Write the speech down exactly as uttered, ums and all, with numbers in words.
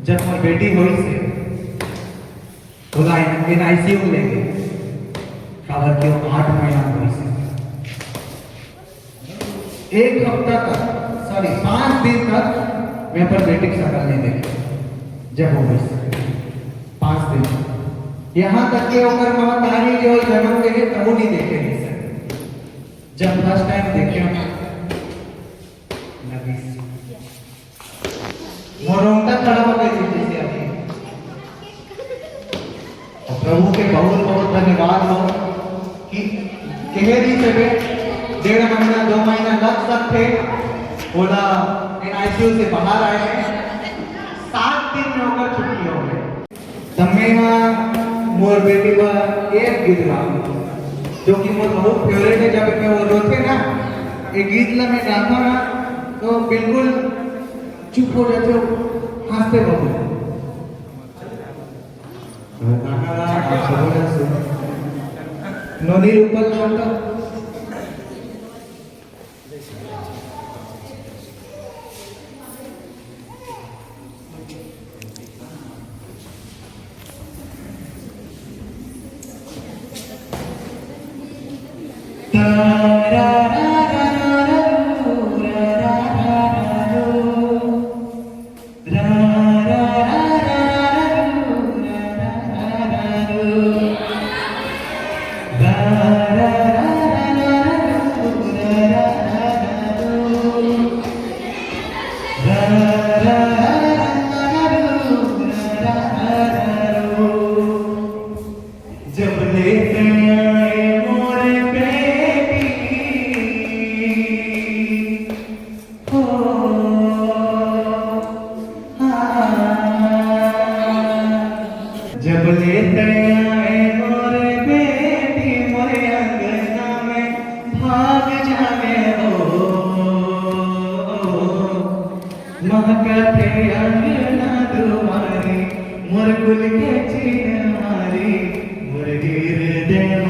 जब मोर बेटी होइस हे, ओला एनआईसीयू में ले गे, काबर कि वो आठ महीना होइस हे। एक हफ्ता तक, सॉरी, पांच दिन तक मैं अपन बेटी के शकल नहीं देखे, जब वो होइस, पांच दिन। यहाँ तक कि ओकर महतारी जो जन्म के लिए तबो नहीं देखे रहिस हे। जब फर्स्ट टाइम देखे, लगिस, मोर रोंगटा खड़ा हो गई थी जैसे अभी। और प्रभु के बहुत बहुत धन्यवाद हो कि कहे रहिस हे डेढ़ महीना, दो महीना लग सकथे, ओला एनआईसीयू से बाहर आए हे, सात दिन में ओकर छुट्टी हो गई। तब मैं हा मोर बेटी बर एक गीत गाऊं, जो कि मोर बहुत फेवरेट हे। जब मैं वो रोथे ना, ये गीत ला मैं गाता ना, तो बिल्कुल चुप हो जाते हो, हंसते बबू। गाना ला आप सबो ला सुन। नोनी रूपल नाम का। जब ले आए मोर बेटी, हो, हाँ। जब ले आए मोर बेटी, मोर अंगना में भाग जावे हो। महकथे अंगना दुआरी, मोर कुल के चिन्हारी, मोर हृदय